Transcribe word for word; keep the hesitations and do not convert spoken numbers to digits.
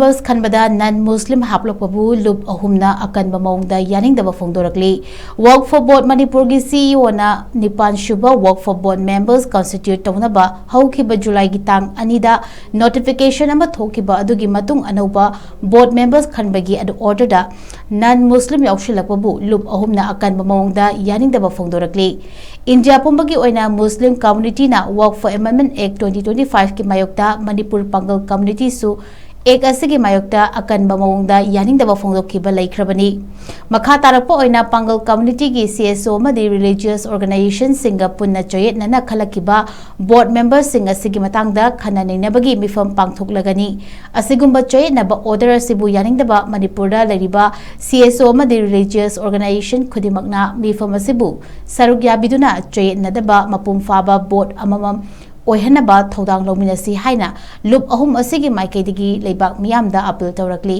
ꯈꯟꯕꯗ non Muslim ꯍꯥꯞꯂꯛꯄꯕꯨ ꯂꯨꯞ ꯑꯍꯨꯝꯅ ꯑꯀꯟꯕ ꯃꯑꯣꯡꯗ ꯌꯥꯅꯤꯡꯗꯕ ꯐꯣꯡꯗꯣꯔꯛꯂꯤ꯫ Waqf Board ꯃꯅꯤꯄꯨꯔꯒꯤ CEOꯅ ꯅꯤꯄꯥꯟ ꯁꯨꯕ Waqf Board members constitute ꯇꯧꯅꯕ ꯍꯧꯈꯤꯕ ꯖꯨꯂꯥꯏꯒꯤ ꯇꯥꯡ ꯑꯅꯤꯗ notification ꯑꯃ ꯊꯣꯛꯈꯤꯕ ꯑꯗꯨꯒꯤ ꯃꯇꯨꯡ ꯑꯅꯧꯕ board members ꯈꯟꯕꯒꯤ orderꯗ non Muslim ꯌꯥꯎꯁꯤꯜꯂꯛꯄꯕꯨ ꯂꯨꯞ ꯑꯍꯨꯝꯅ ꯑꯀꯟꯕ ꯃꯑꯣꯡꯗ ꯌꯥꯅꯤꯡꯗꯕ ꯐꯣꯡꯗꯣꯔꯛꯂꯤ꯫ ꯏꯟꯗꯤꯌꯥ ꯄꯨꯝꯕꯒꯤ ꯑꯣꯏꯅ Muslim communityꯅ Waqf Amendment Act twenty twenty-fiveꯀꯤ ꯃꯥꯌꯣꯛꯇ ꯃꯅꯤꯄꯨꯔ ꯄꯥꯡꯒꯜ communityꯁꯨ Act ꯑꯁꯤꯒꯤ ꯃꯥꯌꯣꯛꯇ ꯑꯀꯟꯕ ꯃꯑꯣꯡꯗ ꯌꯥꯅꯤꯡꯗꯕ ꯐꯣꯡꯗꯣꯛꯈꯤꯕ ꯂꯩꯈ꯭ꯔꯕꯅꯤ꯫ ꯃꯈꯥ ꯇꯥꯔꯛꯄ ꯑꯣꯏꯅ ꯄꯥꯡꯒꯜ communityꯒꯤ CSO ꯑꯃꯗꯤ religious organizationꯁꯤꯡꯒ ꯄꯨꯟꯅ ꯆꯌꯦꯠꯅꯅ ꯈꯜꯂꯛꯈꯤꯕ board memberꯁꯤꯡ ꯑꯁꯤꯒꯤ ꯃꯇꯥꯡꯗ ꯈꯟꯅ ꯅꯩꯅꯕꯒꯤ ꯃꯤꯐꯝ ꯄꯥꯡꯊꯣꯛꯂꯒꯅꯤ꯫ ꯑꯁꯤꯒꯨꯝꯕ ꯆꯌꯦꯠꯅꯕ order ꯑꯁꯤꯕꯨ ꯌꯥꯅꯤꯡꯗꯕ ꯃꯅꯤꯄꯨꯔꯗ ꯂꯩꯔꯤꯕ CSO ꯑꯃꯗꯤ religious organization ꯈꯨꯗꯤꯡꯃꯛꯅ ꯃꯤꯐꯝ ꯑꯁꯤꯕꯨ ꯁꯔꯨꯛ ꯌꯥꯕꯤꯗꯨꯅ ꯆꯌꯦꯠꯅꯗꯕ ꯃꯄꯨꯡ ꯐꯥꯕ board ꯑꯃꯃꯝ ꯑꯣꯏꯍꯟꯅꯕ ꯊꯧꯗꯥꯡ ꯂꯧꯃꯤꯟꯅꯁꯤ ꯍꯥꯏꯅ ꯂꯨꯞ ꯑꯍꯨꯝ ꯑꯁꯤꯒꯤ ꯃꯥꯏꯀꯩꯗꯒꯤ ꯂꯩꯕꯥꯛ ꯃꯤꯌꯥꯝꯗ appeal ꯇꯧꯔꯛꯂꯤ꯫